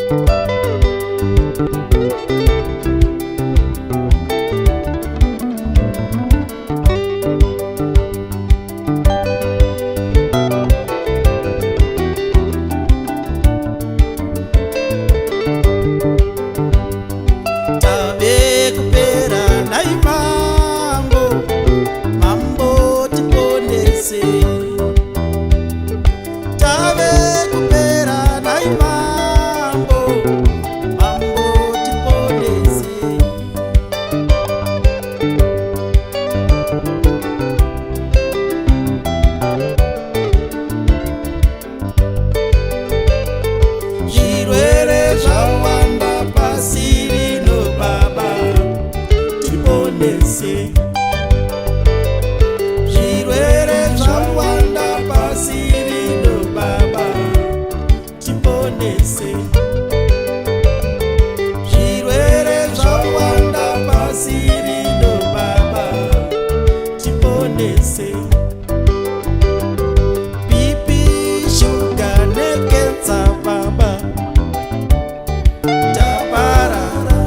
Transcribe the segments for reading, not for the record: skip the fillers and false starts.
Tave kupera nhai mambo, mambo tiponese. Tave kupera nhai mambo, mambo tiponese. Zvirwere zvawanda pasi rino, baba tiponese. Zvirwere zvawanda pasi rino, baba tiponese. Zvirwere zvawanda pasi rino, baba tiponese. BP, shuga nekensa, baba taparara.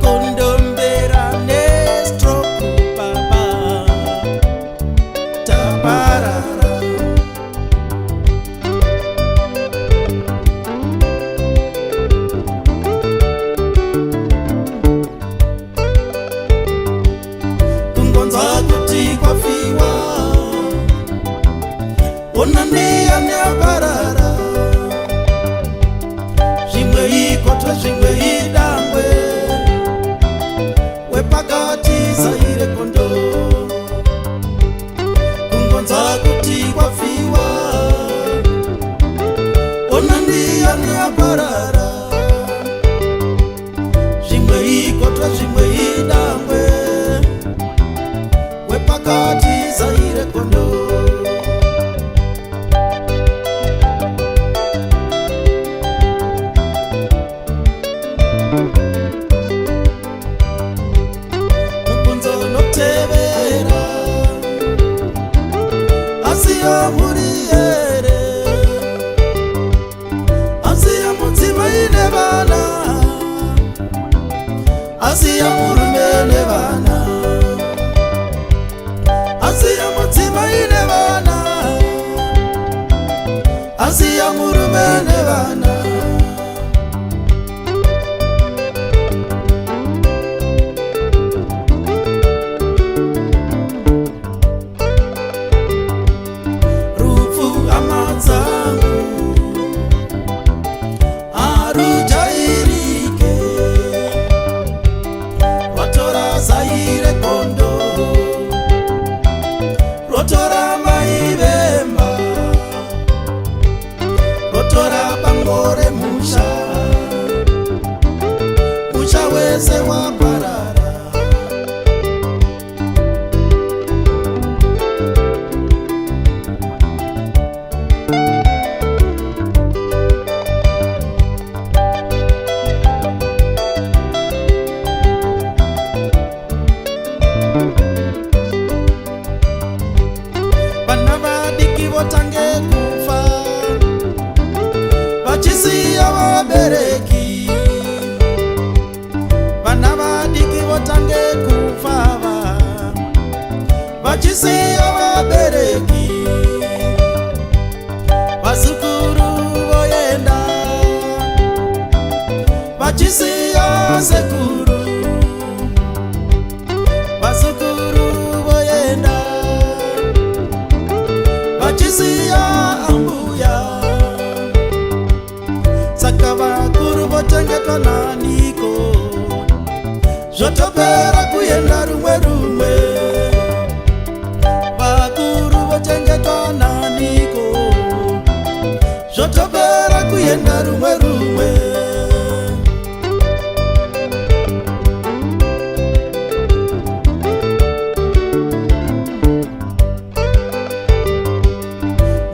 Kondombera nestroke, baba taparara. Kungonzwa kuti kwafiwa, ona ndiani aparara. Zvimwe ikotwe, zvimwe idangwe, wepakati zaire kondo. Kungonzwa kuti kwafiwa, ona ndiani aparara. Zvimwe ikotwe, zvimwe idangwe, wepakati zaire kondo. Mubvunzo unotevera: asiya mhuri here? Asiya mudzimai nevana? Asiya murume nevana? Asiya mudzimai nevana? Asiya murume nevana? Rufu, hama dzangu, harujairike. Rwatora zaire gondo, rwotora mai vemba, rwotora bango remusha. Musha wese waparara. Vana vadiki votange kufa vachisiya vabereki. Vana vadiki votange kufa vachisiya vabereki. Vazukuru voenda vachisiya sekuru. Vazukuru voenda vachisiya ambuya. Saka vakuru vochengetwa naniko? Zvotopera kuenda rumwe rumwe. Vakuru vochengetwa naniko? Zvotopera kuenda rumwe rumwe.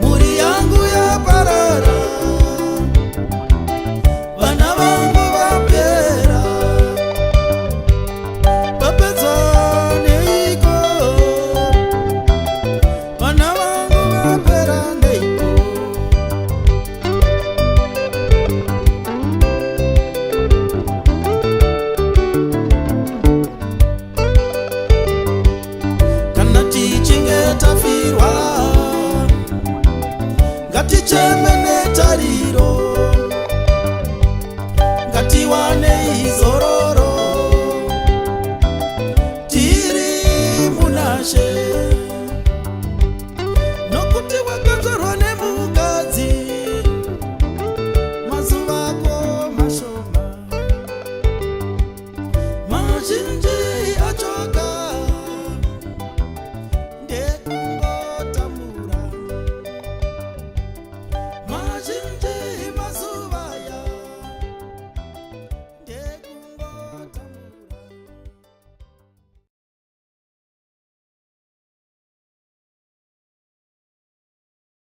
Mhuri yangu yaparara, vana vangu vapera, vapedzwa. Nashe.